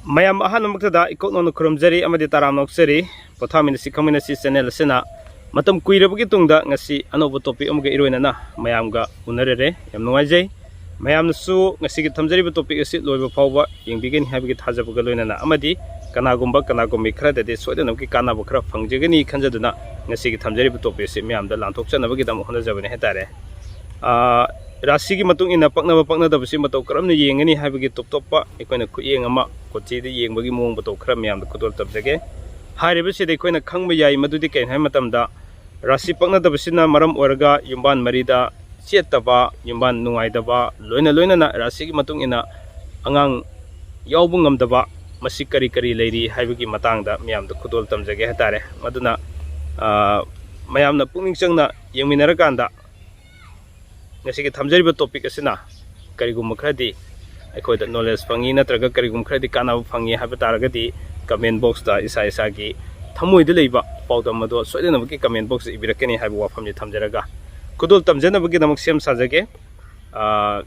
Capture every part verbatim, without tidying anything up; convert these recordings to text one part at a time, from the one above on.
ꯃꯌꯥꯝ ꯑꯍꯥꯟꯕꯃꯛꯇꯗ ꯏꯀꯣꯛ ꯅꯧꯅ ꯈꯨꯔꯨꯝꯖꯔꯤ ꯑꯃꯗꯤ ꯇꯔꯥꯝꯅ ꯑꯣꯛꯆꯔꯤ꯫ ꯄꯣꯊꯥꯃꯤꯟꯅꯁꯤ ꯈꯪꯃꯤꯟꯅꯁꯤ ꯆꯦꯅꯦꯜ ꯑꯁꯤꯅ ꯃꯇꯝ ꯀꯨꯏꯔꯕꯒꯤ ꯇꯨꯡꯗ ꯉꯁꯤ ꯑꯅꯧꯕ ꯇꯣꯄꯤꯛ ꯑꯃꯒ ꯏꯔꯣꯏꯅꯅ ꯃꯌꯥꯝꯒ ꯎꯅꯔꯔꯦ꯫ ꯌꯥꯝ ꯅꯨꯡꯉꯥꯏꯖꯩ꯫ ꯃꯌꯥꯝꯅꯁꯨ ꯉꯁꯤꯒꯤ ꯊꯝꯖꯔꯤꯕ ꯇꯣꯄꯤꯛ ꯑꯁꯤ ꯂꯣꯏꯕ ꯐꯥꯎꯕ ꯌꯦꯡꯕꯤꯒꯅꯤ ꯍꯥꯏꯕꯒꯤ ꯊꯥꯖꯕꯒ ꯂꯣꯏꯅꯅ ꯑꯃꯗꯤ ꯀꯅꯥꯒꯨꯝꯕ ꯀꯅꯥꯒꯨꯝꯕꯤ ꯈꯔꯗꯗꯤ ꯁꯣꯏꯗꯅꯃꯛꯀꯤ ꯀꯥꯟꯅꯕ ꯈꯔ ꯐꯪꯖꯒꯅꯤ ꯈꯟꯖꯗꯨꯅ ꯉꯁꯤꯒꯤ ꯊꯝꯖꯔꯤꯕ ꯇꯣꯄꯤꯛ ꯑꯁꯤ ꯃꯌꯥꯝꯗ ꯂꯥꯟꯊꯣꯛꯆꯅꯕꯒꯤꯗꯃꯛ ꯍꯣꯠꯅꯖꯕꯅꯤ ꯍꯥꯏꯇꯥꯔꯦ꯫ ꯑꯥ, ꯔꯥꯁꯤꯒꯤ ꯃꯇꯨꯡ ꯏꯟꯅ ꯄꯛꯅꯕ ꯄꯛꯅꯗꯕꯁꯤ ꯃꯇꯧ ꯀꯔꯝꯅ ꯌꯦꯡꯒꯅꯤ ꯍꯥꯏꯕꯒꯤ ꯇꯣꯞ ꯇꯣꯞꯄ ꯑꯩꯈꯣꯏꯅ ꯈꯨꯠꯌꯦꯡ ꯑꯃ ꯀꯣꯆꯤꯗ ꯌꯦꯡꯕꯒꯤ ꯃꯑꯣꯡ ꯃꯇꯧ ꯈꯔ ꯃꯌꯥꯝꯗ ꯈꯨꯗꯣꯜ ꯇꯝꯖꯒꯦ꯫ ꯍꯥꯏꯔꯤꯕꯁꯤꯗ ꯑꯩꯈꯣꯏꯅ ꯈꯪꯕ ꯌꯥꯏ ꯃꯗꯨꯗꯤ ꯀꯩꯅꯣ ꯍꯥꯏꯕ ꯃꯇꯝꯗ ꯔꯥꯁꯤ ꯄꯛꯅꯗꯕꯁꯤꯅ ꯃꯔꯝ ꯑꯣꯏꯔꯒ ꯌꯨꯝꯕꯥꯟ ꯃꯔꯤꯗ ꯆꯦꯠꯇꯕ, ꯌꯨꯝꯕꯥꯟ ꯅꯨꯡꯉꯥꯏꯇꯕ, ꯂꯣꯏꯅ ꯂꯣꯏꯅꯅ ꯔꯥꯁꯤꯒꯤ ꯃꯇꯨꯡ ꯏꯟꯅ ꯑꯉꯥꯡ ꯌꯥꯎꯕ ꯉꯝꯗꯕ, ꯃꯁꯤ ꯀꯔꯤ ꯀꯔꯤ ꯂꯩꯔꯤ ꯍꯥꯏꯕꯒꯤ ꯃꯇꯥꯡꯗ ꯃꯌꯥꯝꯗ ꯈꯨꯗꯣꯜ ꯇꯝꯖꯒꯦ ꯍꯥꯏꯇꯥꯔꯦ꯫ ꯃꯗꯨꯅ, ꯑ, ꯃꯌꯥꯝꯅ ꯄꯨꯛꯅꯤꯡ ꯆꯪꯅ ꯌꯦꯡꯃꯤꯟꯅꯔꯀꯥꯟꯗ ꯉꯁꯤꯒꯤ ꯊꯝꯖꯔꯤꯕ ꯇꯣꯄꯤꯛ ꯑꯁꯤꯅ ꯀꯔꯤꯒꯨꯝꯕ ꯈꯔꯗꯤ ꯑꯩꯈꯣꯏꯗ ꯅꯣꯂꯦꯖ ꯐꯪꯉꯤ ꯅꯠꯇ꯭ꯔꯒ ꯀꯔꯤꯒꯨꯝꯕ ꯈꯔꯗꯤ ꯀꯥꯟꯅꯕ ꯐꯪꯉꯤ ꯍꯥꯏꯕ ꯇꯥꯔꯒꯗꯤ comment box ꯇ ꯏꯁꯥ ꯏꯁꯥꯒꯤ ꯊꯃꯣꯏꯗ ꯂꯩꯕ ꯄꯥꯎꯗꯝ ꯑꯗꯣ ꯁꯣꯏꯗꯅꯃꯛꯀꯤ comment box ꯇ ꯏꯕꯤꯔꯛꯀꯅꯤ ꯍꯥꯏꯕ ꯋꯥꯐꯝꯁꯤ ꯊꯝꯖꯔꯒ ꯈꯨꯗꯣꯜ ꯇꯝꯖꯅꯕꯒꯤꯗꯃꯛ ꯁꯦꯝ ꯁꯥꯖꯒꯦ꯫ ꯑꯥ,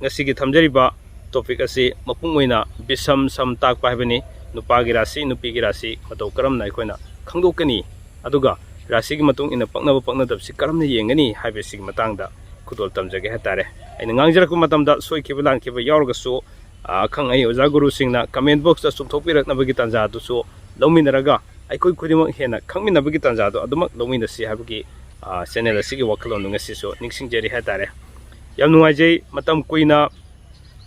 ꯉꯁꯤꯒꯤ ꯊꯝꯖꯔꯤꯕ ꯇꯣꯄꯤꯛ ꯑꯁꯤ ꯃꯄꯨꯡ ꯑꯣꯏꯅ ꯕꯤꯁꯝ ꯁꯝ ꯇꯥꯛꯄ ꯍꯥꯏꯕꯅꯤ꯫ ꯅꯨꯄꯥꯒꯤ ꯔꯥꯁꯤ, ꯅꯨꯄꯤꯒꯤ ꯔꯥꯁꯤ ꯃꯇꯧ ꯀꯔꯝꯅ ꯑꯩꯈꯣꯏꯅ ꯈꯪꯗꯣꯛꯀꯅꯤ, ꯑꯗꯨꯒ ꯔꯥꯁꯤꯒꯤ ꯃꯇꯨꯡ ꯏꯟꯅ ꯄꯛꯅꯕ ꯄꯛꯅꯗꯕꯁꯤ ꯀꯔꯝꯅ ꯌꯦꯡꯒꯅꯤ ꯍꯥꯏꯕꯁꯤꯒꯤ ꯃꯇꯥꯡꯗ ꯈꯨꯗꯣꯜ ꯇꯝꯖꯒꯦ ꯍꯥꯏꯇꯥꯔꯦ꯫ ꯑꯩꯅ ꯉꯥꯡꯖꯔꯛꯄ ꯃꯇꯝꯗ ꯁꯣꯏꯈꯤꯕ ꯂꯥꯟꯈꯤꯕ ꯌꯥꯎꯔꯒꯁꯨ, ꯑ, ꯑꯈꯪ ꯑꯍꯩ ꯑꯣꯖꯥ ꯒꯨꯔꯨꯁꯤꯡꯅ comment box ꯇ ꯆꯨꯝꯊꯣꯛꯄꯤꯔꯛꯅꯕꯒꯤ ꯇꯥꯟꯖꯥ ꯑꯗꯨꯁꯨ ꯂꯧꯃꯤꯟꯅꯔꯒ ꯑꯩꯈꯣꯏ ꯈꯨꯗꯤꯡꯃꯛ ꯍꯦꯟꯅ ꯈꯪꯃꯤꯟꯅꯕꯒꯤ ꯇꯥꯟꯖꯥ ꯑꯗꯨ ꯑꯗꯨꯃꯛ ꯂꯧꯃꯤꯟꯅꯁꯤ ꯍꯥꯏꯕꯒꯤ, ꯑ, ꯆꯦꯅꯦꯜ ꯑꯁꯤꯒꯤ ꯋꯥꯈꯜꯂꯣꯟꯗꯨ ꯉꯁꯤꯁꯨ ꯅꯤꯡꯁꯤꯡꯖꯔꯤ ꯍꯥꯏꯇꯥꯔꯦ꯫ ꯌꯥꯝ ꯅꯨꯡꯉꯥꯏꯖꯩ꯫ ꯃꯇꯝ ꯀꯨꯏꯅ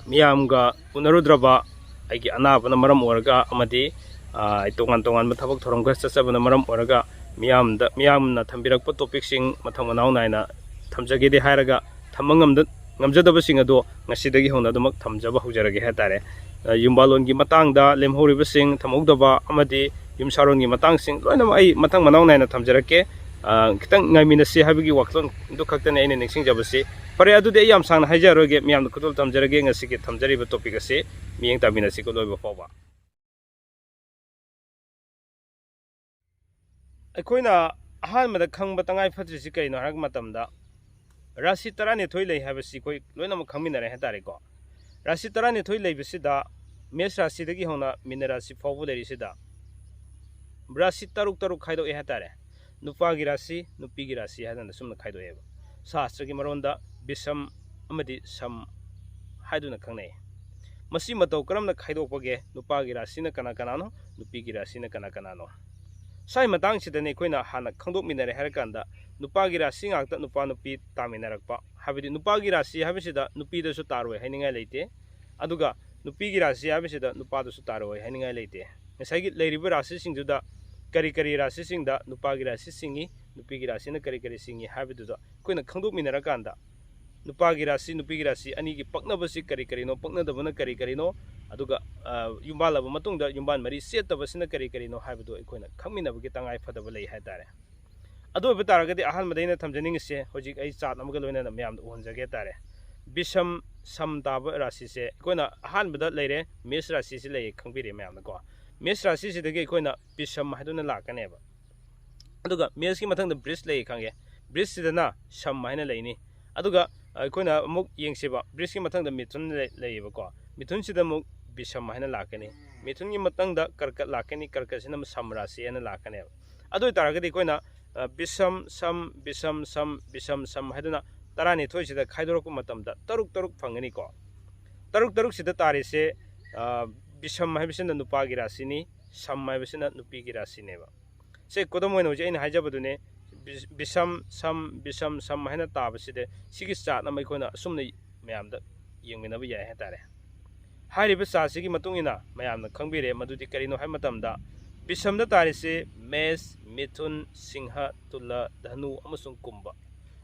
ꯃꯤꯌꯥꯝꯒ ꯎꯅꯔꯨꯗ꯭ꯔꯕ ꯑꯩꯒꯤ ꯑꯅꯥꯕꯅ ꯃꯔꯝ ꯑꯣꯏꯔꯒ ꯑꯃꯗꯤ, ꯑ, ꯑꯩ ꯇꯣꯉꯥꯟ ꯇꯣꯉꯥꯟꯕ ꯊꯕꯛ ꯊꯧꯔꯝ ꯈꯔ ꯆꯠꯆꯕꯅ ꯃꯔꯝ ꯑꯣꯏꯔꯒ ꯃꯤꯌꯥꯝꯗ, ꯃꯤꯌꯥꯝꯅ ꯊꯝꯕꯤꯔꯛꯄ ꯇꯣꯄꯤꯛꯁꯤꯡ ꯃꯊꯪ ꯃꯅꯥꯎ ꯅꯥꯏꯅ ꯊꯝꯖꯒꯦꯗꯤ ꯍꯥꯏꯔꯒ ꯊꯝꯕ ꯉꯝꯗ-, ꯉꯝꯖꯗꯕꯁꯤꯡ ꯑꯗꯣ ꯉꯁꯤꯗꯒꯤ ꯍꯧꯅ ꯑꯗꯨꯃꯛ ꯊꯝꯖꯕ ꯍꯧꯖꯔꯒꯦ ꯍꯥꯏꯇꯥꯔꯦ꯫ ꯑ, ꯌꯨꯝꯕꯥꯜꯂꯣꯟꯒꯤ ꯃꯇꯥꯡꯗ ꯂꯦꯝꯍꯧꯔꯤꯕꯁꯤꯡ ꯊꯝꯍꯧꯗꯕ ꯑꯃꯗꯤ ꯌꯨꯝꯁꯥꯔꯣꯟꯒꯤ ꯃꯇꯥꯡꯁꯤꯡ ꯂꯣꯏꯅꯃꯛ ꯑꯩ ꯃꯊꯪ ꯃꯅꯥꯎ ꯅꯥꯏꯅ ꯊꯝꯖꯔꯛꯀꯦ꯫ ꯑ, ꯈꯤꯇꯪ ꯉꯥꯏꯃꯤꯟꯅꯁꯤ ꯍꯥꯏꯕꯒꯤ ꯋꯥꯈꯜꯂꯣꯟꯗꯨ ꯈꯛꯇꯅꯤ ꯑꯩꯅ ꯅꯤꯡꯁꯤꯡꯖꯕꯁꯤ꯫ ꯐꯔꯦ, ꯑꯗꯨꯗꯤ ꯑꯩ ꯌꯥꯝ ꯁꯥꯡꯅ ꯍꯥꯏꯖꯔꯔꯣꯏꯒꯦ, ꯃꯤꯌꯥꯝꯗ ꯈꯨꯗꯣꯜ ꯇꯝꯖꯔꯒꯦ꯫ ꯉꯁꯤꯒꯤ ꯊꯝꯖꯔꯤꯕ ꯇꯣꯄꯤꯛ ꯑꯁꯤ ꯃꯤꯠꯌꯦꯡ ꯇꯥꯃꯤꯟꯅꯁꯤꯀꯣ ꯂꯣꯏꯕ ꯐꯥꯎꯕ꯫ ꯑꯩꯈꯣꯏꯅ ꯑꯍꯥꯟꯕꯗ ꯈꯪꯕ ꯇꯉꯥꯏ ꯐꯗ꯭ꯔꯤꯁꯤ ꯀꯩꯅꯣ ꯍꯥꯏꯔꯛꯄ ꯃꯇꯝꯗ, ꯔꯥꯁꯤ ꯇꯔꯥꯅꯤꯊꯣꯏ ꯂꯩ ꯍꯥꯏꯕꯁꯤ ꯑꯩꯈꯣꯏ ꯂꯣꯏꯅꯃꯛ ꯈꯪꯃꯤꯟꯅꯔꯦ ꯍꯥꯏꯇꯥꯔꯦꯀꯣ꯫ ꯔꯥꯁꯤ ꯇꯔꯥꯅꯤꯊꯣꯏ ꯂꯩꯕꯁꯤꯗ ꯃꯦꯁ ꯔꯥꯁꯤꯗꯒꯤ ꯍꯧꯅ ꯃꯤꯅ ꯔꯥꯁꯤ ꯐꯥꯎꯕ ꯂꯩꯔꯤꯁꯤꯗ ꯔꯥꯁꯤ ꯇꯔꯨꯛ ꯇꯔꯨꯛ ꯈꯥꯏꯗꯣꯛꯑꯦ ꯍꯥꯏꯇꯥꯔꯦ꯫ ꯅꯨꯄꯥꯒꯤ ꯔꯥꯁꯤ, ꯅꯨꯄꯤꯒꯤ ꯔꯥꯁꯤ ꯍꯥꯏꯗꯅ ꯁꯨꯝꯅ ꯈꯥꯏꯗꯣꯛꯑꯦꯕ꯫ ꯁꯥꯁꯇ꯭ꯔꯒꯤ ꯃꯔꯣꯟꯗ ꯕꯤꯁꯝ ꯑꯃꯗꯤ ꯁꯝ ꯍꯥꯏꯗꯨꯅ ꯈꯪꯅꯩ꯫ ꯃꯁꯤ ꯃꯇꯧ ꯀꯔꯝꯅ ꯈꯥꯏꯗꯣꯛꯄꯒꯦ? ꯅꯨꯄꯥꯒꯤ ꯔꯥꯁꯤꯅ ꯀꯅꯥ ꯀꯅꯥꯅꯣ? ꯅꯨꯄꯤꯒꯤ ꯔꯥꯁꯤꯅ ꯀꯅꯥ ꯀꯅꯥꯅꯣ? ꯁ꯭ꯋꯥꯏ ꯃꯇꯥꯡꯁꯤꯗꯅꯤ ꯑꯩꯈꯣꯏꯅ ꯍꯥꯟꯅ ꯈꯪꯗꯣꯛꯃꯤꯟꯅꯔꯦ ꯍꯥꯏꯔꯀꯥꯟꯗ, ꯅꯨꯄꯥꯒꯤ ꯔꯥꯁꯤ ꯉꯥꯛꯇ ꯅꯨꯄꯥ ꯅꯨꯄꯤ ꯇꯥꯃꯤꯟꯅꯔꯛꯄ, ꯍꯥꯏꯕꯗꯤ ꯅꯨꯄꯥꯒꯤ ꯔꯥꯁꯤ ꯍꯥꯏꯕꯁꯤꯗ ꯅꯨꯄꯤꯗꯁꯨ ꯇꯥꯔꯣꯏ ꯍꯥꯏꯅꯤꯡꯉꯥꯏ ꯂꯩꯇꯦ, ꯑꯗꯨꯒ ꯅꯨꯄꯤꯒꯤ ꯔꯥꯁꯤ ꯍꯥꯏꯕꯁꯤꯗ ꯅꯨꯄꯥꯗꯁꯨ ꯇꯥꯔꯣꯏ ꯍꯥꯏꯅꯤꯡꯉꯥꯏ ꯂꯩꯇꯦ꯫ ꯉꯁꯥꯏꯒꯤ ꯂꯩꯔꯤꯕ ꯔꯥꯁꯤꯁꯤꯡꯗꯨꯗ ꯀꯔꯤ ꯀꯔꯤ ꯔꯥꯁꯤꯁꯤꯡꯗ ꯅꯨꯄꯥꯒꯤ ꯔꯥꯁꯤ ꯆꯤꯡꯏ, ꯅꯨꯄꯤꯒꯤ ꯔꯥꯁꯤꯅ ꯀꯔꯤ ꯀꯔꯤ ꯆꯤꯡꯏ ꯍꯥꯏꯕꯗꯨꯗ ꯑꯩꯈꯣꯏꯅ ꯈꯪꯗꯣꯛꯃꯤꯟꯅꯔꯀꯥꯟꯗ, ꯅꯨꯄꯥꯒꯤ ꯔꯥꯁꯤ, ꯅꯨꯄꯤꯒꯤ ꯔꯥꯁꯤ ꯑꯅꯤꯒꯤ ꯄꯛꯅꯕꯁꯤ ꯀꯔꯤ ꯀꯔꯤꯅꯣ, ꯄꯛꯅꯗꯕꯅ ꯀꯔꯤ ꯀꯔꯤꯅꯣ, ꯑꯗꯨꯒ, ꯑ, ꯌꯨꯝꯕꯥꯜꯂꯕ ꯃꯇꯨꯡꯗ ꯌꯨꯝꯕꯥꯟ ꯃꯔꯤ ꯆꯦꯠꯇꯕꯁꯤꯅ ꯀꯔꯤ ꯀꯔꯤꯅꯣ ꯍꯥꯏꯕꯗꯨ ꯑꯩꯈꯣꯏꯅ ꯈꯪꯃꯤꯟꯅꯕꯒꯤ ꯇꯉꯥꯏ ꯐꯗꯕ ꯂꯩ ꯍꯥꯏꯇꯥꯔꯦ꯫ ꯑꯗꯨ ꯑꯣꯏꯕ ꯇꯥꯔꯒꯗꯤ ꯑꯍꯥꯟꯕꯗ ꯑꯩꯅ ꯊꯝꯖꯅꯤꯡꯉꯤꯁꯦ, ꯍꯧꯖꯤꯛ ꯑꯩ ꯆꯥꯔꯠ ꯑꯃꯒ ꯂꯣꯏꯅꯅ ꯃꯌꯥꯝꯗ ꯎꯍꯟꯖꯒꯦ ꯍꯥꯏꯇꯥꯔꯦ꯫ ꯕꯤꯁꯝ, ꯁꯝ ꯇꯥꯕ ꯔꯥꯁꯤꯁꯦ ꯑꯩꯈꯣꯏꯅ ꯑꯍꯥꯟꯕꯗ ꯂꯩꯔꯦ, ꯃꯦꯁ ꯔꯥꯁꯤꯁꯤ ꯂꯩꯌꯦ ꯈꯪꯕꯤꯔꯦ ꯃꯌꯥꯝꯅꯀꯣ꯫ ꯃꯦꯁ ꯔꯥꯁꯤꯁꯤꯗꯒꯤ ꯑꯩꯈꯣꯏꯅ ꯕꯤꯁꯝ ꯍꯥꯏꯗꯨꯅ ꯂꯥꯛꯀꯅꯦꯕ꯫ ꯑꯗꯨꯒ ꯃꯦꯁꯀꯤ ꯃꯊꯪꯗ ꯕ꯭ꯔꯤꯖ ꯂꯩꯌꯦ ꯈꯪꯉꯦ, ꯕ꯭ꯔꯤꯖꯁꯤꯗꯅ ꯁꯝ ꯍꯥꯏꯅ ꯂꯩꯅꯤ꯫ ꯑꯗꯨꯒ ꯑꯩꯈꯣꯏꯅ ꯑꯃꯨꯛ ꯌꯦꯡꯁꯤꯕ, ꯕ꯭ꯔꯤꯖꯀꯤ ꯃꯊꯪꯗ ꯃꯤꯊꯨꯟ ꯂꯩ-, ꯂꯩꯌꯦꯕꯀꯣ꯫ ꯃꯤꯊꯨꯟꯁꯤꯗ ꯑꯃꯨꯛ ꯕꯤꯁꯝ ꯍꯥꯏꯅ ꯂꯥꯛꯀꯅꯤ꯫ ꯃꯤꯊꯨꯟꯒꯤ ꯃꯊꯪꯗ ꯀꯔꯀꯠ ꯂꯥꯛꯀꯅꯤ, ꯀꯔꯀꯠꯁꯤꯅ ꯑꯃꯨꯛ ꯁꯝ ꯔꯥꯁꯤ ꯍꯥꯏꯅ ꯂꯥꯛꯀꯅꯦꯕ꯫ ꯑꯗꯨ ꯑꯣꯏ ꯇꯥꯔꯒꯗꯤ ꯑꯩꯈꯣꯏꯅ, ꯑ, ꯕꯤꯁꯝ, ꯁꯝ, ꯕꯤꯁꯝ, ꯁꯝ, ꯕꯤꯁꯝ, ꯁꯝ ꯍꯥꯏꯗꯨꯅ ꯇꯔꯥꯅꯤꯊꯣꯏꯁꯤꯗ ꯈꯥꯏꯗꯣꯔꯛꯄ ꯃꯇꯝꯗ ꯇꯔꯨꯛ ꯇꯔꯨꯛ ꯐꯪꯒꯅꯤꯀꯣ꯫ ꯇꯔꯨꯛ ꯇꯔꯨꯛꯁꯤꯗ ꯇꯥꯔꯤꯁꯦ, ꯑ, ꯕꯤꯁꯝ ꯍꯥꯏꯕꯁꯤꯅ ꯅꯨꯄꯥꯒꯤ ꯔꯥꯁꯤꯅꯤ, ꯁꯝ ꯍꯥꯏꯕꯁꯤꯅ ꯅꯨꯄꯤꯒꯤ ꯔꯥꯁꯤꯅꯦꯕ꯫ ꯁꯦ, ꯈꯨꯗꯝ ꯑꯣꯏꯅ ꯍꯧꯖꯤꯛ ꯑꯩꯅ ꯍꯥꯏꯖꯕꯗꯨꯅꯦ, ꯕꯤ-, ꯕꯤꯁꯝ, ꯁꯝ, ꯕꯤꯁꯝ, ꯁꯝ ꯍꯥꯏꯅ ꯇꯥꯕꯁꯤꯗ ꯁꯤꯒꯤ ꯆꯥꯔꯠ ꯑꯃ ꯑꯩꯈꯣꯏꯅ ꯑꯁꯨꯝꯅ ꯃꯌꯥꯝꯗ ꯌꯦꯡꯃꯤꯟꯅꯕ ꯌꯥꯏ ꯍꯥꯏꯇꯥꯔꯦ꯫ ꯍꯥꯏꯔꯤꯕ ꯆꯥꯔꯠꯁꯤꯒꯤ ꯃꯇꯨꯡ ꯏꯟꯅ ꯃꯌꯥꯝꯅ ꯈꯪꯕꯤꯔꯦ ꯃꯗꯨꯗꯤ ꯀꯔꯤꯅꯣ ꯍꯥꯏꯕ ꯃꯇꯝꯗ, ꯕꯤꯁꯝꯗ ꯇꯥꯔꯤꯁꯤ ꯃꯦꯁ, ꯃꯤꯊꯨꯟ, ꯁꯤꯡꯍ, ꯇꯨꯂ, ꯙꯅꯨ ꯑꯃꯁꯨꯡ ꯀꯨꯝꯚ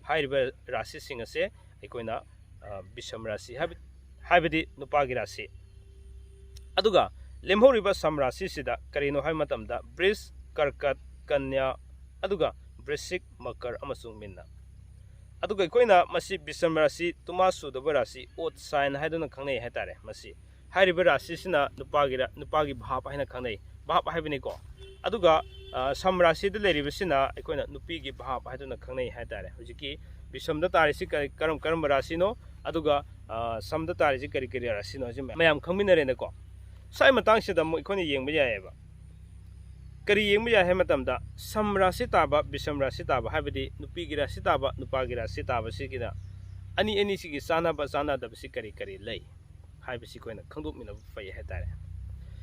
ꯍꯥꯏꯔꯤꯕ ꯔꯥꯁꯤꯁꯤꯡ ꯑꯁꯦ ꯑꯩꯈꯣꯏꯅ, ꯑ, ꯕꯤꯁꯝ ꯔꯥꯁꯤ ꯍꯥꯏꯕ-, ꯍꯥꯏꯕꯗꯤ ꯅꯨꯄꯥꯒꯤ ꯔꯥꯁꯤ꯫ ꯑꯗꯨꯒ ꯂꯦꯝꯍꯧꯔꯤꯕ ꯁꯝ ꯔꯥꯁꯤꯁꯤꯗ ꯀꯔꯤꯅꯣ ꯍꯥꯏꯕ ꯃꯇꯝꯗ ꯕ꯭ꯔꯤꯖ, ꯀꯔꯀꯠ, ꯀꯟꯌꯥ, ꯑꯗꯨꯒ ꯕ꯭ꯔꯤꯁꯤꯛ, ꯃꯀꯔ ꯑꯃꯁꯨꯡ ꯃꯤꯟꯅ꯫ ꯑꯗꯨꯒ ꯑꯩꯈꯣꯏꯅ ꯃꯁꯤ ꯕꯤꯁꯝ ꯔꯥꯁꯤ, ꯇꯨꯃꯥ ꯁꯨꯗꯕ ꯔꯥꯁꯤ, ꯑꯣꯠ ꯁꯥꯏꯟ ꯍꯥꯏꯗꯨꯅ ꯈꯪꯅꯩ ꯍꯥꯏꯇꯥꯔꯦ꯫ ꯃꯁꯤ ꯍꯥꯏꯔꯤꯕ ꯔꯥꯁꯤꯁꯤꯅ ꯅꯨꯄꯥꯒꯤ ꯔꯥ-, ꯅꯨꯄꯥꯒꯤ ꯚꯥꯞ ꯍꯥꯏꯅ ꯈꯪꯅꯩ, ꯚꯥꯞ ꯍꯥꯏꯕꯅꯤꯀꯣ꯫ ꯑꯗꯨꯒ, ꯑ, ꯁꯝ ꯔꯥꯁꯤꯗ ꯂꯩꯔꯤꯕꯁꯤꯅ ꯑꯩꯈꯣꯏꯅ ꯅꯨꯄꯤꯒꯤ ꯚꯥꯞ ꯍꯥꯏꯗꯨꯅ ꯈꯪꯅꯩ ꯍꯥꯏꯇꯥꯔꯦ꯫ ꯍꯧꯖꯤꯛꯀꯤ ꯕꯤꯁꯝꯗ ꯇꯥꯔꯤꯁꯤ ꯀꯔꯤ, ꯀꯔꯝ-, ꯀꯔꯝꯕ ꯔꯥꯁꯤꯅꯣ, ꯑꯗꯨꯒ, ꯑ, ꯁꯝꯗ ꯇꯥꯔꯤꯁꯤ ꯀꯔꯤ ꯀꯔꯤ ꯔꯥꯁꯤꯅꯣ ꯍꯥꯏꯁꯤ ꯃꯌꯥꯝ ꯈꯪꯃꯤꯟꯅꯔꯦꯅꯀꯣ꯫ ꯁ꯭ꯋꯥꯏ ꯃꯇꯥꯡꯁꯤꯗ ꯑꯃꯨꯛ ꯑꯩꯈꯣꯏꯅ ꯌꯦꯡꯕ ꯌꯥꯏꯑꯕ꯫ ꯀꯔꯤ ꯌꯦꯡꯕ ꯌꯥꯏ ꯍꯥꯏꯕ ꯃꯇꯝꯗ, ꯁꯝ ꯔꯥꯁꯤ ꯇꯥꯕ, ꯕꯤꯁꯝ ꯔꯥꯁꯤ ꯇꯥꯕ, ꯍꯥꯏꯕꯗꯤ ꯅꯨꯄꯤꯒꯤ ꯔꯥꯁꯤ ꯇꯥꯕ, ꯅꯨꯄꯥꯒꯤ ꯔꯥꯁꯤ ꯇꯥꯕꯁꯤꯒꯤꯗ ꯑꯅꯤ ꯑꯅꯤꯁꯤꯒꯤ ꯆꯥꯟꯅꯕ ꯆꯥꯟꯅꯗꯕꯁꯤ ꯀꯔꯤ ꯀꯔꯤ ꯂꯩ ꯍꯥꯏꯕꯁꯤ ꯑꯩꯈꯣꯏꯅ ꯈꯪꯗꯣꯛꯃꯤꯟꯅꯕ ꯐꯩ ꯍꯥꯏꯇꯥꯔꯦ꯫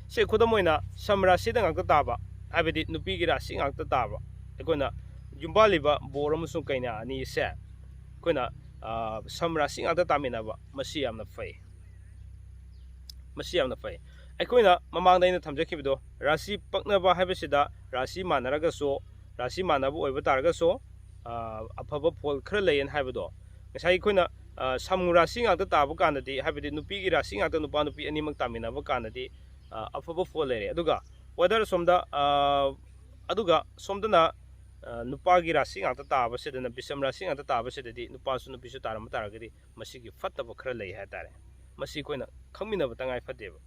ꯁꯦ, ꯈꯨꯗꯝ ꯑꯣꯏꯅ, ꯁꯝ ꯔꯥꯁꯤꯗ ꯉꯥꯛꯇ ꯇꯥꯕ, ꯍꯥꯏꯕꯗꯤ ꯅꯨꯄꯤꯒꯤ ꯔꯥꯁꯤ ꯉꯥꯛꯇ ꯇꯥꯕ, ꯑꯩꯈꯣꯏꯅ ꯌꯨꯝꯕꯥꯜꯂꯤꯕ ꯕꯣꯔ ꯑꯃꯁꯨꯡ ꯀꯩꯅꯥ ꯑꯅꯤꯁꯦ ꯑꯩꯈꯣꯏꯅ, ꯑ, ꯁꯝ ꯔꯥꯁꯤ ꯉꯥꯛꯇ ꯇꯥꯃꯤꯟꯅꯕ, ꯃꯁꯤ ꯌꯥꯝꯅ ꯐꯩ꯫ ꯃꯁꯤ ꯌꯥꯝꯅ ꯐꯩ꯫ ꯑꯩꯈꯣꯏꯅ ꯃꯃꯥꯡꯗ ꯑꯩꯅ ꯊꯝꯖꯈꯤꯕꯗꯣ, ꯔꯥꯁꯤ ꯄꯛꯅꯕ ꯍꯥꯏꯕꯁꯤꯗ ꯔꯥꯁꯤ ꯃꯥꯟꯅꯔꯒꯁꯨ, ꯔꯥꯁꯤ ꯃꯥꯟꯅꯕ ꯑꯣꯏꯕ ꯇꯥꯔꯒꯁꯨ, ꯑ, ꯑꯐꯕ ꯐꯣꯜ ꯈꯔ ꯂꯩꯌꯦꯅ ꯍꯥꯏꯕꯗꯣ, ꯉꯁꯥꯏ ꯑꯩꯈꯣꯏꯅ, ꯑ, ꯁꯃꯨ ꯔꯥꯁꯤ ꯉꯥꯛꯇ ꯇꯥꯕ ꯀꯥꯟꯗꯗꯤ, ꯍꯥꯏꯕꯗꯤ ꯅꯨꯄꯤꯒꯤ ꯔꯥꯁꯤ ꯉꯥꯛꯇ, ꯅꯨꯄꯥ ꯅꯨꯄꯤ ꯑꯅꯤꯃꯛ ꯇꯥꯃꯤꯟꯅꯕ ꯀꯥꯟꯗꯗꯤ, ꯑ, ꯑꯐꯕ ꯐꯣꯜ ꯂꯩꯔꯦ꯫ ꯑꯗꯨꯒ whether ꯁꯣꯝꯗ, ꯑ, ꯑꯗꯨꯒ ꯁꯣꯝꯗꯅ, ꯑ, ꯅꯨꯄꯥꯒꯤ ꯔꯥꯁꯤ ꯉꯥꯛꯇ ꯇꯥꯕꯁꯤꯗꯅ, ꯕꯤꯁꯝ ꯔꯥꯁꯤ ꯉꯥꯛꯇ ꯇꯥꯕꯁꯤꯗꯗꯤ ꯅꯨꯄꯥꯁꯨ ꯅꯨꯄꯤꯁꯨ ꯇꯥꯔꯝꯕ ꯇꯥꯔꯒꯗꯤ ꯃꯁꯤꯒꯤ ꯐꯠꯇꯕ ꯈꯔ ꯂꯩ ꯍꯥꯏꯇꯥꯔꯦ꯫ ꯃꯁꯤ ꯑꯩꯈꯣꯏꯅ ꯈꯪꯃꯤꯟꯅꯕ ꯇꯉꯥꯏ ꯐꯗꯦꯕ꯫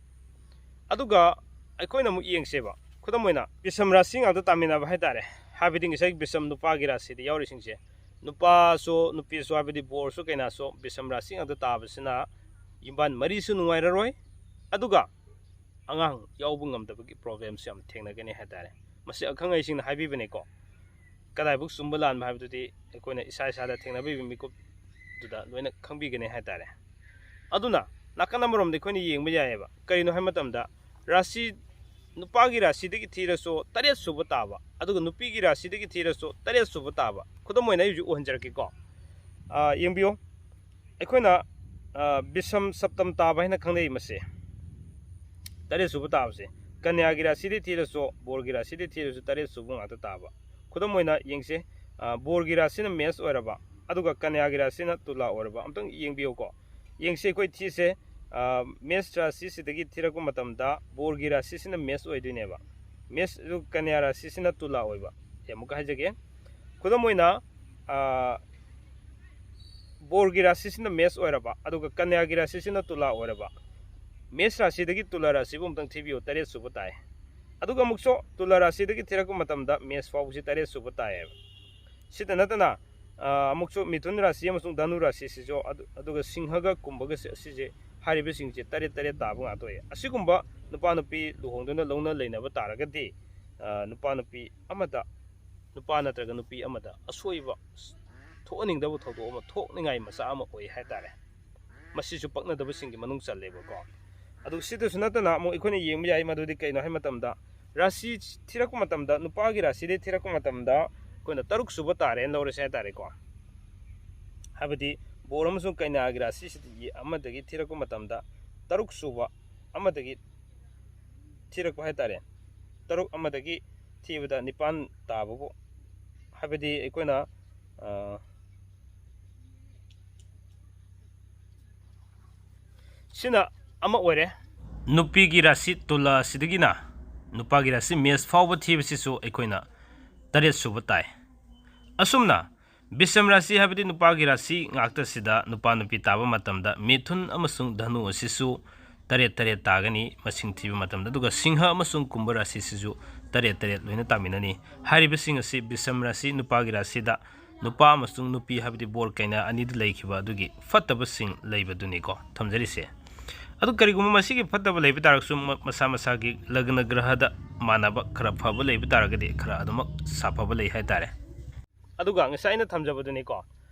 ꯑꯗꯨꯒ ꯑꯩꯈꯣꯏꯅ ꯑꯃꯨꯛ ꯌꯦꯡꯁꯦꯕ, ꯈꯨꯗꯝ ꯑꯣꯏꯅ ꯕꯤꯁꯝ ꯔꯥꯁꯤ ꯉꯥꯛꯇ ꯇꯥꯃꯤꯟꯅꯕ ꯍꯥꯏꯇꯥꯔꯦ, ꯍꯥꯏꯕꯗꯤ ꯉꯁꯥꯏꯒꯤ ꯕꯤꯁꯝ ꯅꯨꯄꯥꯒꯤ ꯔꯥꯁꯤꯗ ꯌꯥꯎꯔꯤꯁꯤꯡꯁꯦ, ꯅꯨꯄꯥꯁꯨ ꯅꯨꯄꯤꯁꯨ, ꯍꯥꯏꯕꯗꯤ ꯕꯣꯔꯁꯨ ꯀꯩꯅꯥꯁꯨ ꯕꯤꯁꯝ ꯔꯥꯁꯤ ꯉꯥꯛꯇ ꯇꯥꯕꯁꯤꯅ ꯌꯨꯝꯕꯥꯟ ꯃꯔꯤꯁꯨ ꯅꯨꯡꯉꯥꯏꯔꯔꯣꯏ, ꯑꯗꯨꯒ ꯑꯉꯥꯡ ꯌꯥꯎꯕ ꯉꯝꯗꯕꯒꯤ ꯄ꯭ꯔꯣꯕ꯭ꯂꯦꯝꯁꯨ ꯌꯥꯝ ꯊꯦꯡꯅꯒꯅꯤ ꯍꯥꯏꯇꯥꯔꯦ꯫ ꯃꯁꯤ ꯑꯈꯪ ꯑꯍꯩꯁꯤꯡꯅ ꯍꯥꯏꯕꯤꯕꯅꯤꯀꯣ꯫ ꯀꯗꯥꯏꯕꯨꯛ ꯆꯨꯝꯕ ꯂꯥꯟꯕ ꯍꯥꯏꯕꯗꯨꯗꯤ ꯑꯩꯈꯣꯏꯅ ꯏꯁꯥ ꯏꯁꯥꯗ ꯊꯦꯡꯅꯕꯤꯕ ꯃꯤꯀꯨꯞꯇꯨꯗ ꯂꯣꯏꯅ ꯈꯪꯕꯤꯒꯅꯤ ꯍꯥꯏꯇꯥꯔꯦ꯫ ꯑꯗꯨꯅ ꯅꯥꯀꯟ ꯑꯃꯔꯣꯝꯗ ꯑꯩꯈꯣꯏꯅ ꯌꯦꯡꯕ ꯌꯥꯏꯑꯕ꯫ ꯀꯔꯤꯅꯣ ꯍꯥꯏꯕ ꯃꯇꯝꯗ, ꯔꯥꯁꯤ, ꯅꯨꯄꯥꯒꯤ ꯔꯥꯁꯤꯗꯒꯤ ꯊꯤꯔꯁꯨ ꯇꯔꯦꯠ ꯁꯨꯕ ꯇꯥꯕ, ꯑꯗꯨꯒ ꯅꯨꯄꯤꯒꯤ ꯔꯥꯁꯤꯗꯒꯤ ꯊꯤꯔꯁꯨ ꯇꯔꯦꯠ ꯁꯨꯕ ꯇꯥꯕ꯫ ꯈꯨꯗꯝ ꯑꯣꯏꯅ ꯑꯩ ꯍꯧꯖꯤꯛ ꯎꯍꯟꯖꯔꯛꯀꯦꯀꯣ꯫ ꯑ, ꯌꯦꯡꯕꯤꯌꯨ꯫ ꯑꯩꯈꯣꯏꯅ, ꯑ, ꯕꯤꯁꯝ ꯁꯞꯇꯝ ꯇꯥꯕ ꯍꯥꯏꯅ ꯈꯪꯅꯩ ꯃꯁꯦ꯫ ꯇꯔꯦꯠ ꯁꯨꯕ ꯇꯥꯕꯁꯦ꯫ ꯀꯟꯌꯥꯒꯤ ꯔꯥꯁꯤꯗꯤ ꯊꯤꯔꯁꯨ, ꯕꯣꯔꯒꯤ ꯔꯥꯁꯤꯗꯤ ꯊꯤꯔꯁꯨ ꯇꯔꯦꯠ ꯁꯨꯕ ꯉꯥꯛꯇ ꯇꯥꯕ꯫ ꯈꯨꯗꯝ ꯑꯣꯏꯅ ꯌꯦꯡꯁꯦ, ꯑ, ꯕꯣꯔꯒꯤ ꯔꯥꯁꯤꯅ ꯃꯦꯁ ꯑꯣꯏꯔꯕ, ꯑꯗꯨꯒ ꯀꯟꯌꯥꯒꯤ ꯔꯥꯁꯤꯅ ꯇꯨꯂꯥ ꯑꯣꯏꯔꯕ꯫ ꯑꯝꯇꯪ ꯌꯦꯡꯕꯤꯌꯨꯀꯣ꯫ ꯌꯦꯡꯁꯦ ꯑꯩꯈꯣꯏ ꯊꯤꯁꯦ, ꯑ, ꯃꯦꯁ ꯔꯥꯁꯤꯁꯤꯗꯒꯤ ꯊꯤꯔꯛꯄ ꯃꯇꯝꯗ ꯕꯣꯔꯒꯤ ꯔꯥꯁꯤꯁꯤꯅ ꯃꯦꯁ ꯑꯣꯏꯗꯣꯏꯅꯦꯕ꯫ ꯃꯦꯁ, ꯑꯗꯨꯒ ꯀꯟꯌꯥ ꯔꯥꯁꯤꯁꯤꯅ ꯇꯨꯂꯥ ꯑꯣꯏꯕ꯫ ꯑꯩ ꯑꯃꯨꯛꯀ ꯍꯥꯏꯖꯒꯦ꯫ ꯈꯨꯗꯝ ꯑꯣꯏꯅ, ꯑ, ꯕꯣꯔꯒꯤ ꯔꯥꯁꯤꯁꯤꯅ ꯃꯦꯁ ꯑꯣꯏꯔꯕ, ꯑꯗꯨꯒ ꯀꯟꯌꯥꯒꯤ ꯔꯥꯁꯤꯁꯤꯅ ꯇꯨꯂꯥ ꯑꯣꯏꯔꯕ꯫ ꯃꯦꯁ ꯔꯥꯁꯤꯗꯒꯤ ꯇꯨꯂꯥ ꯔꯥꯁꯤꯕꯨ ꯑꯃꯨꯛꯇꯪ ꯊꯤꯕꯤꯌꯨ, ꯇꯔꯦꯠ ꯁꯨꯕ ꯇꯥꯏ꯫ ꯑꯗꯨꯒ ꯑꯃꯨꯛꯁꯨ ꯇꯨꯂꯥ ꯔꯥꯁꯤꯗꯒꯤ ꯊꯤꯔꯛꯄ ꯃꯇꯝꯗ ꯃꯦꯁ ꯐꯥꯎꯕꯁꯤ ꯇꯔꯦꯠ ꯁꯨꯕ ꯇꯥꯏꯌꯦꯕ꯫ ꯁꯤꯇ ꯅꯠꯇꯅ, ꯑ, ꯑꯃꯨꯛꯁꯨ ꯃꯤꯊꯨꯟ ꯔꯥꯁꯤ ꯑꯃꯁꯨꯡ ꯙꯅꯨ ꯔꯥꯁꯤꯁꯤꯁꯨ, ꯑꯗꯨ-, ꯑꯗꯨꯒ ꯁꯤꯡꯍꯒ ꯀꯨꯝꯚꯒꯁꯦ, ꯑꯁꯤꯁꯦ ꯍꯥꯏꯔꯤꯕꯁꯤꯡꯁꯦ ꯇꯔꯦꯠ ꯇꯔꯦꯠ ꯇꯥꯕ ꯉꯥꯛꯇ ꯑꯣꯏꯌꯦ꯫ ꯑꯁꯤꯒꯨꯝꯕ ꯅꯨꯄꯥ ꯅꯨꯄꯤ ꯂꯨꯍꯣꯡꯗꯨꯅ ꯂꯧꯅ ꯂꯩꯅꯕ ꯇꯥꯔꯒꯗꯤ, ꯑ, ꯅꯨꯄꯥ ꯅꯨꯄꯤ ꯑꯃꯗ, ꯅꯨꯄꯥ ꯅꯠꯇ꯭ꯔꯒ ꯅꯨꯄꯤ ꯑꯃꯗ ꯑꯁꯣꯏꯕ ꯊꯣꯛꯍꯟꯅꯤꯡꯗꯕ ꯊꯧꯗꯣꯛ ꯑꯃ ꯊꯣꯛꯅꯤꯡꯉꯥꯏ ꯃꯆꯥꯛ ꯑꯃ ꯑꯣꯏ ꯍꯥꯏꯇꯥꯔꯦ꯫ ꯃꯁꯤꯁꯨ ꯄꯛꯅꯗꯕꯁꯤꯡꯒꯤ ꯃꯅꯨꯡ ꯆꯜꯂꯦꯕꯀꯣ꯫ ꯑꯗꯨ ꯁꯤꯗꯁꯨ ꯅꯠꯇꯅ ꯑꯃꯨꯛ ꯑꯩꯈꯣꯏꯅ ꯌꯦꯡꯕ ꯌꯥꯏ, ꯃꯗꯨꯗꯤ ꯀꯩꯅꯣ ꯍꯥꯏ ꯃꯇꯝꯗ, ꯔꯥꯁꯤ ꯊꯤꯔꯛꯄ ꯃꯇꯝꯗ, ꯅꯨꯄꯥꯒꯤ ꯔꯥꯁꯤꯗꯒꯤ ꯊꯤꯔꯛꯄ ꯃꯇꯝꯗ ꯑꯩꯈꯣꯏꯅ ꯇꯔꯨꯛ ꯁꯨꯕ ꯇꯥꯔꯦꯅ ꯂꯧꯔꯁꯦ ꯍꯥꯏꯇꯥꯔꯦꯀꯣ꯫ ꯍꯥꯏꯕꯗꯤ ꯕꯣꯔ ꯑꯃꯁꯨꯡ ꯀꯩꯅꯥꯒꯤ ꯔꯥꯁꯤꯁꯤꯗꯒꯤ ꯑꯃꯗꯒꯤ ꯊꯤꯔꯛꯄ ꯃꯇꯝꯗ ꯇꯔꯨꯛ ꯁꯨꯕ ꯑꯃꯗꯒꯤ ꯊꯤꯔꯛꯄ ꯍꯥꯏꯇꯥꯔꯦ꯫ ꯇꯔꯨꯛ ꯑꯃꯗꯒꯤ ꯊꯤꯕꯗ ꯅꯤꯄꯥꯟ ꯇꯥꯕꯕꯨ, ꯍꯥꯏꯕꯗꯤ ꯑꯩꯈꯣꯏꯅ, ꯑ, ꯁꯤꯅ ꯑꯃ ꯑꯣꯏꯔꯦ꯫ ꯅꯨꯄꯤꯒꯤ ꯔꯥꯁꯤ ꯇꯨꯂꯥ ꯑꯁꯤꯗꯒꯤꯅ ꯅꯨꯄꯥꯒꯤ ꯔꯥꯁꯤ ꯃꯦꯁ ꯐꯥꯎꯕ ꯊꯤꯕꯁꯤꯁꯨ ꯑꯩꯈꯣꯏꯅ ꯇꯔꯦꯠ ꯁꯨꯕ ꯇꯥꯏ꯫ ꯑꯁꯨꯝꯅ ꯕꯤꯁꯝ ꯔꯥꯁꯤ, ꯍꯥꯏꯕꯗꯤ ꯅꯨꯄꯥꯒꯤ ꯔꯥꯁꯤ ꯉꯥꯛꯇꯁꯤꯗ ꯅꯨꯄꯥ ꯅꯨꯄꯤ ꯇꯥꯕ ꯃꯇꯝꯗ ꯃꯤꯊꯨꯟ ꯑꯃꯁꯨꯡ ꯙꯅꯨ ꯑꯁꯤꯁꯨ ꯇꯔꯦꯠ ꯇꯔꯦꯠ ꯇꯥꯒꯅꯤ ꯃꯁꯤꯡ ꯊꯤꯕ ꯃꯇꯝꯗ, ꯑꯗꯨꯒ ꯁꯤꯡꯍ ꯑꯃꯁꯨꯡ ꯀꯨꯝꯚ ꯔꯥꯁꯤꯁꯤꯁꯨ ꯇꯔꯦꯠ ꯇꯔꯦꯠ ꯂꯣꯏꯅ ꯇꯥꯃꯤꯟꯅꯅꯤ꯫ ꯍꯥꯏꯔꯤꯕꯁꯤꯡ ꯑꯁꯤ ꯕꯤꯁꯝ ꯔꯥꯁꯤ, ꯅꯨꯄꯥꯒꯤ ꯔꯥꯁꯤꯗ ꯅꯨꯄꯥ ꯑꯃꯁꯨꯡ ꯅꯨꯄꯤ, ꯍꯥꯏꯕꯗꯤ ꯕꯣꯔ ꯀꯩꯅꯥ ꯑꯅꯤꯗ ꯂꯩꯈꯤꯕ ꯑꯗꯨꯒꯤ ꯐꯠꯇꯕꯁꯤꯡ ꯂꯩꯕꯗꯨꯅꯤꯀꯣ ꯊꯝꯖꯔꯤꯁꯦ꯫ ꯑꯗꯨ ꯀꯔꯤꯒꯨꯝꯕ ꯃꯁꯤꯒꯤ ꯐꯠꯇꯕ ꯂꯩꯕ ꯇꯥꯔꯒꯁꯨ, ꯃ-, ꯃꯁꯥ ꯃꯁꯥꯒꯤ ꯂꯒꯅ ꯒ꯭ꯔꯍꯗ ꯃꯥꯟꯅꯕ ꯈꯔ ꯐꯕ ꯂꯩꯕ ꯇꯥꯔꯒꯗꯤ ꯈꯔ ꯑꯗꯨꯃꯛ ꯁꯥꯐꯕ ꯂꯩ ꯍꯥꯏꯇꯥꯔꯦ꯫ ꯑꯗꯨꯒ ꯉꯁꯥꯏ ꯑꯩꯅ ꯊꯝꯖꯕꯗꯨꯅꯤꯀꯣ,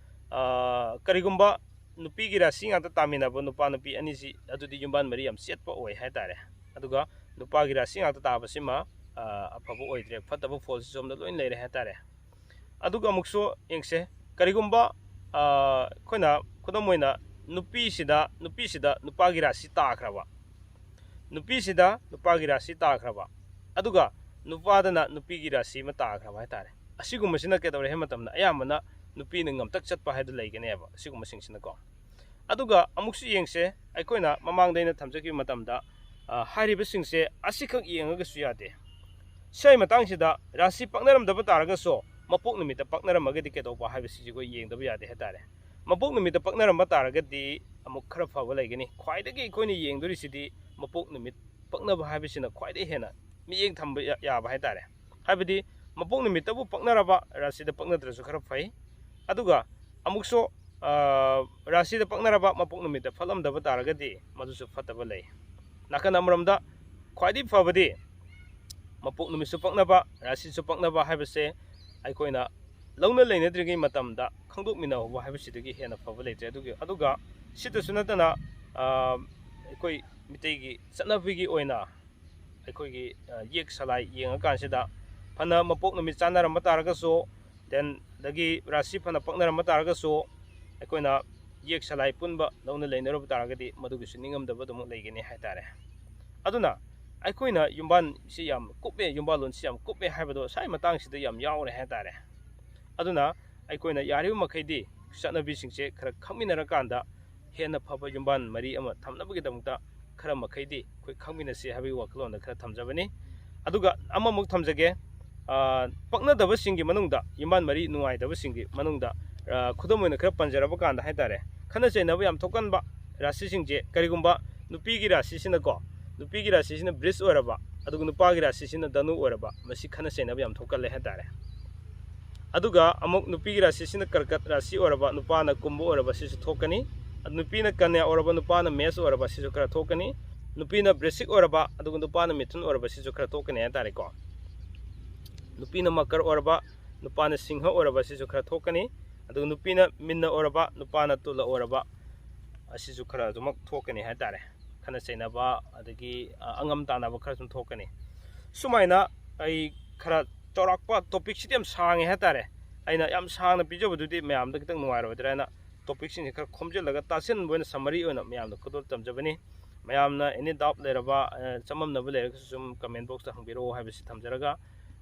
ꯑ, ꯀꯔꯤꯒꯨꯝꯕ ꯅꯨꯄꯤꯒꯤ ꯔꯥꯁꯤ ꯉꯥꯛꯇ ꯇꯥꯃꯤꯟꯅꯕ ꯅꯨꯄꯥ ꯅꯨꯄꯤ ꯑꯅꯤꯁꯤ, ꯑꯗꯨꯗꯤ ꯌꯨꯝꯕꯥꯟ ꯃꯔꯤ ꯌꯥꯝ ꯆꯦꯠꯄ ꯑꯣꯏ ꯍꯥꯏꯇꯥꯔꯦ꯫ ꯑꯗꯨꯒ ꯅꯨꯄꯥꯒꯤ ꯔꯥꯁꯤ ꯉꯥꯛꯇ ꯇꯥꯕꯁꯤꯃ, ꯑ, ꯑꯐꯕ ꯑꯣꯏꯗ꯭ꯔꯦ, ꯐꯠꯇꯕ ꯐꯣꯜꯁꯤ ꯁꯣꯝꯗ ꯂꯣꯏ ꯂꯩꯔꯦ ꯍꯥꯏꯇꯥꯔꯦ꯫ ꯑꯗꯨꯒ ꯑꯃꯨꯛꯁꯨ ꯌꯦꯡꯁꯦ, ꯀꯔꯤꯒꯨꯝꯕ, ꯑ, ꯑꯩꯈꯣꯏꯅ ꯈꯨꯗꯝ ꯑꯣꯏꯅ ꯅꯨꯄꯤꯁꯤꯗ, ꯅꯨꯄꯤꯁꯤꯗ ꯅꯨꯄꯥꯒꯤ ꯔꯥꯁꯤ ꯇꯥꯈ꯭ꯔꯕ, ꯅꯨꯄꯤꯁꯤꯗ ꯅꯨꯄꯥꯒꯤ ꯔꯥꯁꯤ ꯇꯥꯈ꯭ꯔꯕ, ꯑꯗꯨꯒ ꯅꯨꯄꯥꯗꯅ ꯅꯨꯄꯤꯒꯤ ꯔꯥꯁꯤ ꯑꯃ ꯇꯥꯈ꯭ꯔꯕ ꯍꯥꯏꯇꯥꯔꯦ꯫ ꯑꯁꯤꯒꯨꯝꯕꯁꯤꯅ ꯀꯩꯗꯧꯔꯦ ꯍꯥꯏꯕ ꯃꯇꯝꯗ ꯑꯌꯥꯝꯕꯅ ꯅꯨꯄꯤꯅ ꯉꯝꯇꯛ ꯆꯠꯄ ꯍꯥꯏꯗꯨ ꯂꯩꯒꯅꯦꯕ, ꯑꯁꯤꯒꯨꯝꯕꯁꯤꯡꯁꯤꯅꯀꯣ꯫ ꯑꯗꯨꯒ ꯑꯃꯨꯛꯁꯨ ꯌꯦꯡꯁꯦ, ꯑꯩꯈꯣꯏꯅ ꯃꯃꯥꯡꯗ ꯑꯩꯅ ꯊꯝꯖꯈꯤꯕ ꯃꯇꯝꯗ, ꯑ, ꯍꯥꯏꯔꯤꯕꯁꯤꯡꯁꯦ ꯑꯁꯤꯈꯛ ꯌꯦꯡꯉꯒꯁꯨ ꯌꯥꯗꯦ꯫ ꯁꯤꯒꯤ ꯃꯇꯥꯡꯁꯤꯗ ꯔꯥꯁꯤ ꯄꯛꯅꯔꯝꯗꯕ ꯇꯥꯔꯒꯁꯨ ꯃꯄꯣꯛ ꯅꯨꯃꯤꯠꯇ ꯄꯛꯅꯔꯝꯃꯒꯗꯤ ꯀꯩꯗꯧꯕ ꯍꯥꯏꯕꯁꯤꯁꯨ ꯑꯩꯈꯣꯏ ꯌꯦꯡꯗꯕ ꯌꯥꯗꯦ ꯍꯥꯏꯇꯥꯔꯦ꯫ ꯃꯄꯣꯛ ꯅꯨꯃꯤꯠꯇ ꯄꯛꯅꯔꯝꯕ ꯇꯥꯔꯒꯗꯤ ꯑꯃꯨꯛ ꯈꯔ ꯐꯕ ꯂꯩꯒꯅꯤ꯫ ꯈ꯭ꯋꯥꯏꯗꯒꯤ ꯑꯩꯈꯣꯏꯅ ꯌꯦꯡꯗꯣꯔꯤꯁꯤꯗꯤ ꯃꯄꯣꯛ ꯅꯨꯃꯤꯠ ꯄꯛꯅꯕ ꯍꯥꯏꯕꯁꯤꯅ ꯈ꯭ꯋꯥꯏꯗꯒꯤ ꯍꯦꯟꯅ ꯃꯤꯠꯌꯦꯡ ꯊꯝꯕ ꯌꯥ-, ꯌꯥꯕ ꯍꯥꯏꯇꯥꯔꯦ꯫ ꯍꯥꯏꯕꯗꯤ ꯃꯄꯣꯛ ꯅꯨꯃꯤꯠꯇꯕꯨ ꯄꯛꯅꯔꯕ, ꯔꯥꯁꯤꯗ ꯄꯛꯅꯗ꯭ꯔꯁꯨ ꯈꯔ ꯐꯩ꯫ ꯑꯗꯨꯒ ꯑꯃꯨꯛꯁꯨ ꯔꯥꯁꯤꯗ ꯄꯛꯅꯔꯕ ꯃꯄꯣꯛ ꯅꯨꯃꯤꯠꯇ ꯐꯠꯂꯝꯗꯕ ꯇꯥꯔꯒꯗꯤ ꯃꯗꯨꯁꯨ ꯐꯠꯇꯕ ꯂꯩ꯫ ꯅꯥꯀꯟ ꯑꯃꯔꯣꯝꯗ ꯈ꯭ꯋꯥꯏꯗꯒꯤ ꯐꯕꯗꯤ ꯃꯄꯣꯛ ꯅꯨꯃꯤꯠꯁꯨ ꯄꯛꯅꯕ, ꯔꯥꯁꯤꯁꯨ ꯄꯛꯅꯕ ꯍꯥꯏꯕꯁꯦ ꯑꯩꯈꯣꯏꯅ ꯂꯧꯅ ꯂꯩꯅꯗ꯭ꯔꯤꯉꯩ ꯃꯇꯝꯗ ꯈꯪꯗꯣꯛꯃꯤꯟꯅꯍꯧꯕ ꯍꯥꯏꯕꯁꯤꯗꯒꯤ ꯍꯦꯟꯅ ꯐꯕ ꯂꯩꯇ꯭ꯔꯦ꯫ ꯑꯗꯨꯒꯤ, ꯑꯗꯨꯒ ꯁꯤꯇꯁꯨ ꯅꯠꯇꯅ, ꯑ, ꯑꯩꯈꯣꯏ ꯃꯤꯇꯩꯒꯤ ꯆꯠꯅꯕꯤꯒꯤ ꯑꯣꯏꯅ ꯑꯩꯈꯣꯏꯒꯤ, ꯑ, ꯌꯦꯛ ꯁꯂꯥꯏ ꯌꯦꯡꯉꯀꯥꯟꯁꯤꯗ ꯐꯅ ꯃꯄꯣꯛ ꯅꯨꯃꯤꯠ ꯆꯥꯟꯅꯔꯝꯕ ꯇꯥꯔꯒꯁꯨ, then ꯑꯗꯒꯤ ꯔꯥꯁꯤ ꯐꯅ ꯄꯛꯅꯔꯝꯕ ꯇꯥꯔꯒꯁꯨ, ꯑꯩꯈꯣꯏꯅ ꯌꯦꯛ ꯁꯂꯥꯏ ꯄꯨꯟꯕ ꯂꯧꯅ ꯂꯩꯅꯔꯨꯕ ꯇꯥꯔꯒꯗꯤ ꯃꯗꯨꯒꯤꯁꯨ ꯅꯤꯡꯉꯝꯗꯕ ꯑꯗꯨꯃꯛ ꯂꯩꯒꯅꯤ ꯍꯥꯏꯇꯥꯔꯦ꯫ ꯑꯗꯨꯅ ꯑꯩꯈꯣꯏꯅ ꯌꯨꯝꯕꯥꯟꯁꯤ ꯌꯥꯝ ꯀꯨꯞꯄꯦ, ꯌꯨꯝꯕꯥꯜꯂꯣꯟꯁꯤ ꯌꯥꯝ ꯀꯨꯞꯄꯦ ꯍꯥꯏꯕꯗꯣ ꯁ꯭ꯋꯥꯏ ꯃꯇꯥꯡꯁꯤꯗ ꯌꯥꯝ ꯌꯥꯎꯔꯦ ꯍꯥꯏꯇꯥꯔꯦ꯫ ꯑꯗꯨꯅ ꯑꯩꯈꯣꯏꯅ ꯌꯥꯔꯤꯕ ꯃꯈꯩꯗꯤ ꯆꯠꯅꯕꯤꯁꯤꯡꯁꯦ ꯈꯔ ꯈꯪꯃꯤꯟꯅꯔꯀꯥꯟꯗ ꯍꯦꯟꯅ ꯐꯕ ꯌꯨꯝꯕꯥꯟ ꯃꯔꯤ ꯑꯃ ꯊꯝꯅꯕꯒꯤꯗꯃꯛꯇ ꯈꯔ ꯃꯈꯩꯗꯤ ꯑꯩꯈꯣꯏ ꯈꯪꯃꯤꯟꯅꯁꯤ ꯍꯥꯏꯕꯒꯤ ꯋꯥꯈꯜꯂꯣꯟꯗ ꯈꯔ ꯊꯝꯖꯕꯅꯤ꯫ ꯑꯗꯨꯒ ꯑꯃꯃꯨꯛ ꯊꯝꯖꯒꯦ, ꯑ, ꯄꯛꯅꯗꯕꯁꯤꯡꯒꯤ ꯃꯅꯨꯡꯗ, ꯌꯨꯝꯕꯥꯟ ꯃꯔꯤ ꯅꯨꯡꯉꯥꯏꯇꯕꯁꯤꯡꯒꯤ ꯃꯅꯨꯡꯗ, ꯑ, ꯈꯨꯗꯝ ꯑꯣꯏꯅ ꯈꯔ ꯄꯟꯖꯔꯕ ꯀꯥꯟꯗ ꯍꯥꯏꯇꯥꯔꯦ, ꯈꯠꯅ ꯆꯩꯅꯕ ꯌꯥꯝ ꯊꯣꯛꯀꯟꯕ ꯔꯥꯁꯤꯁꯤꯡꯁꯦ, ꯀꯔꯤꯒꯨꯝꯕ ꯅꯨꯄꯤꯒꯤ ꯔꯥꯁꯤꯁꯤꯅꯀꯣ, ꯅꯨꯄꯤꯒꯤ ꯔꯥꯁꯤꯁꯤꯅ ꯕ꯭ꯔꯤꯖ ꯑꯣꯏꯔꯕ, ꯑꯗꯨꯒ ꯅꯨꯄꯥꯒꯤ ꯔꯥꯁꯤꯁꯤꯅ ꯙꯅꯨ ꯑꯣꯏꯔꯕ, ꯃꯁꯤ ꯈꯠꯅ ꯆꯩꯅꯕ ꯌꯥꯝ ꯊꯣꯛꯀꯜꯂꯦ ꯍꯥꯏꯇꯥꯔꯦ꯫ ꯑꯗꯨꯒ ꯑꯃꯨꯛ ꯅꯨꯄꯤꯒꯤ ꯔꯥꯁꯤꯁꯤꯅ ꯀꯔꯀꯠ ꯔꯥꯁꯤ ꯑꯣꯏꯔꯕ, ꯅꯨꯄꯥꯅ ꯀꯨꯝꯚ ꯑꯣꯏꯔꯕ, ꯁꯤꯁꯨ ꯊꯣꯛꯀꯅꯤ꯫ ꯑꯗꯨ ꯅꯨꯄꯤꯅ ꯀꯟꯌꯥ ꯑꯣꯏꯔꯕ, ꯅꯨꯄꯥꯅ ꯃꯦꯁ ꯑꯣꯏꯔꯕ, ꯁꯤꯁꯨ ꯈꯔ ꯊꯣꯛꯀꯅꯤ꯫ ꯅꯨꯄꯤꯅ ꯕ꯭ꯔꯤꯁꯤꯛ ꯑꯣꯏꯔꯕ, ꯑꯗꯨꯒ ꯅꯨꯄꯥꯅ ꯃꯤꯊꯨꯟ ꯑꯣꯏꯔꯕ, ꯁꯤꯁꯨ ꯈꯔ ꯊꯣꯛꯀꯅꯤ ꯍꯥꯏꯇꯥꯔꯦꯀꯣ꯫ ꯅꯨꯄꯤꯅ ꯃꯀꯔ ꯑꯣꯏꯔꯕ, ꯅꯨꯄꯥꯅ ꯁꯤꯡꯍ ꯑꯣꯏꯔꯕ, ꯁꯤꯁꯨ ꯈꯔ ꯊꯣꯛꯀꯅꯤ꯫ ꯑꯗꯨꯒ ꯅꯨꯄꯤꯅ ꯃꯤꯟꯅ ꯑꯣꯏꯔꯕ, ꯅꯨꯄꯥꯅ ꯇꯨꯂ ꯑꯣꯏꯔꯕ, ꯑꯁꯤꯁꯨ ꯈꯔ ꯑꯗꯨꯃꯛ ꯊꯣꯛꯀꯅꯤ ꯍꯥꯏꯇꯥꯔꯦ꯫ ꯈꯠꯅ ꯆꯩꯅꯕ, ꯑꯗꯒꯤ, ꯑ, ꯑꯉꯝ ꯇꯥꯟꯅꯕ ꯈꯔ ꯁꯨꯝ ꯊꯣꯛꯀꯅꯤ꯫ ꯁꯨꯃꯥꯏꯅ ꯑꯩ ꯈꯔ ꯆꯥꯎꯔꯥꯛꯄ, ꯇꯣꯄꯤꯛꯁꯤꯗꯤ ꯌꯥꯝ ꯁꯥꯡꯉꯦ ꯍꯥꯏꯇꯥꯔꯦ, ꯑꯩꯅ ꯌꯥꯝ ꯁꯥꯡꯅ ꯄꯤꯖꯕꯗꯨꯗꯤ ꯃꯌꯥꯝꯗ ꯈꯤꯇꯪ ꯅꯨꯡꯉꯥꯏꯔꯣꯏꯗ꯭ꯔꯥ ꯍꯥꯏꯅ ꯇꯣꯄꯤꯛꯁꯤꯡꯁꯦ ꯈꯔ ꯈꯣꯝꯖꯤꯜꯂꯒ ꯇꯥꯁꯤꯟꯕ ꯑꯣꯏꯅ ꯁꯝꯃꯔꯤ ꯑꯣꯏꯅ ꯃꯌꯥꯝꯗ ꯈꯨꯗꯣꯜ ꯇꯝꯖꯕꯅꯤ꯫ ꯃꯌꯥꯝꯅ ꯑꯦꯅꯤ ꯗꯥꯎꯠ ꯂꯩꯔꯕ, ꯑ, ꯆꯃꯝꯅꯕ ꯂꯩꯔꯒꯁꯨ ꯁꯨꯝ ꯀꯃꯦꯟ ꯕꯣꯛꯁꯇ ꯍꯪꯕꯤꯔꯛꯑꯣ ꯍꯥꯏꯕꯁꯤ ꯊꯝꯖꯔꯒ,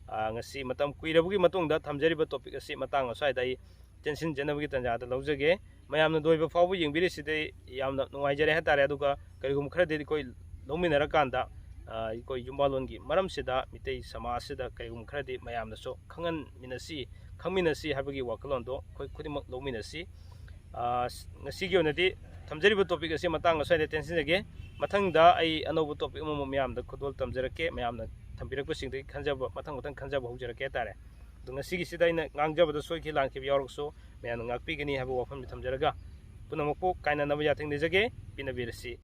ꯑ, ꯉꯁꯤ ꯃꯇꯝ ꯀꯨꯏꯔꯕꯒꯤ ꯃꯇꯨꯡꯗ ꯊꯝꯖꯔꯤꯕ ꯇꯣꯄꯤꯛ ꯑꯁꯤ ꯃꯇꯥꯡ ꯑꯁ꯭ꯋꯥꯏꯗ ꯑꯩ ꯇꯦꯟꯁꯤꯟꯖꯅꯕꯒꯤ ꯇꯥꯟꯖꯥꯗ ꯂꯧꯖꯒꯦ꯫ ꯃꯌꯥꯝꯅ ꯂꯣꯏꯕ ꯐꯥꯎꯕ ꯌꯦꯡꯕꯤꯔꯤꯁꯤꯗ ꯌꯥꯝꯅ ꯅꯨꯡꯉꯥꯏꯖꯔꯦ ꯍꯥꯏꯇꯥꯔꯦ꯫ ꯑꯗꯨꯒ ꯀꯔꯤꯒꯨꯝꯕ ꯈꯔꯗꯤ ꯑꯩꯈꯣꯏ ꯂꯧꯃꯤꯟꯅꯔꯀꯥꯟꯗ, ꯑ, ꯑꯩꯈꯣꯏ ꯌꯨꯝꯕꯥꯂꯣꯟꯒꯤ ꯃꯔꯝꯁꯤꯗ, ꯃꯤꯇꯩ ꯁꯃꯥꯖꯁꯤꯗ ꯀꯔꯤꯒꯨꯝꯕ ꯈꯔꯗꯤ ꯃꯌꯥꯝꯅꯁꯨ ꯈꯪꯍꯟꯃꯤꯟꯅꯁꯤ, ꯈꯪꯃꯤꯟꯅꯁꯤ ꯍꯥꯏꯕꯒꯤ ꯋꯥꯈꯜꯂꯣꯟꯗꯣ ꯑꯩꯈꯣꯏ ꯈꯨꯗꯤꯡꯃꯛ ꯂꯧꯃꯤꯟꯅꯁꯤ꯫ ꯑ, ꯉꯁꯤꯒꯤ ꯑꯣꯏꯅꯗꯤ ꯊꯝꯖꯔꯤꯕ ꯇꯣꯄꯤꯛ ꯑꯁꯤ ꯃꯇꯥꯡ ꯑꯁ꯭ꯋꯥꯏꯗ ꯇꯦꯟꯁꯤꯟꯖꯒꯦ꯫ ꯃꯊꯪꯗ ꯑꯩ ꯑꯅꯧꯕ ꯇꯣꯄꯤꯛ ꯑꯃꯃꯨꯛ ꯃꯌꯥꯝꯗ ꯈꯨꯗꯣꯜ ꯇꯝꯖꯔꯛꯀꯦ꯫ ꯃꯌꯥꯝꯅ ꯊꯝꯕꯤꯔꯛꯄꯁꯤꯡꯗꯒꯤ ꯈꯟꯖꯕ, ꯃꯊꯪ ꯃꯊꯪ ꯈꯟꯖꯕ ꯍꯧꯖꯔꯛꯀꯦ ꯍꯥꯏꯇꯥꯔꯦ꯫ ꯑꯗꯣ ꯉꯁꯤꯒꯤꯁꯤꯗ ꯑꯩꯅ ꯉꯥꯡꯖꯕꯗ ꯁꯣꯏꯈꯤ ꯂꯥꯟꯈꯤꯕ ꯌꯥꯎꯔꯒꯁꯨ ꯃꯌꯥꯝꯅ ꯉꯥꯛꯄꯤꯒꯅꯤ ꯍꯥꯏꯕ ꯋꯥꯐꯝꯁꯤ ꯊꯝꯖꯔꯒ, ꯄꯨꯝꯅꯃꯛꯄꯨ ꯀꯥꯏꯅꯅꯕ ꯌꯥꯊꯪ ꯅꯤꯖꯒꯦ꯫ ꯄꯤꯅꯕꯤꯔꯁꯤ꯫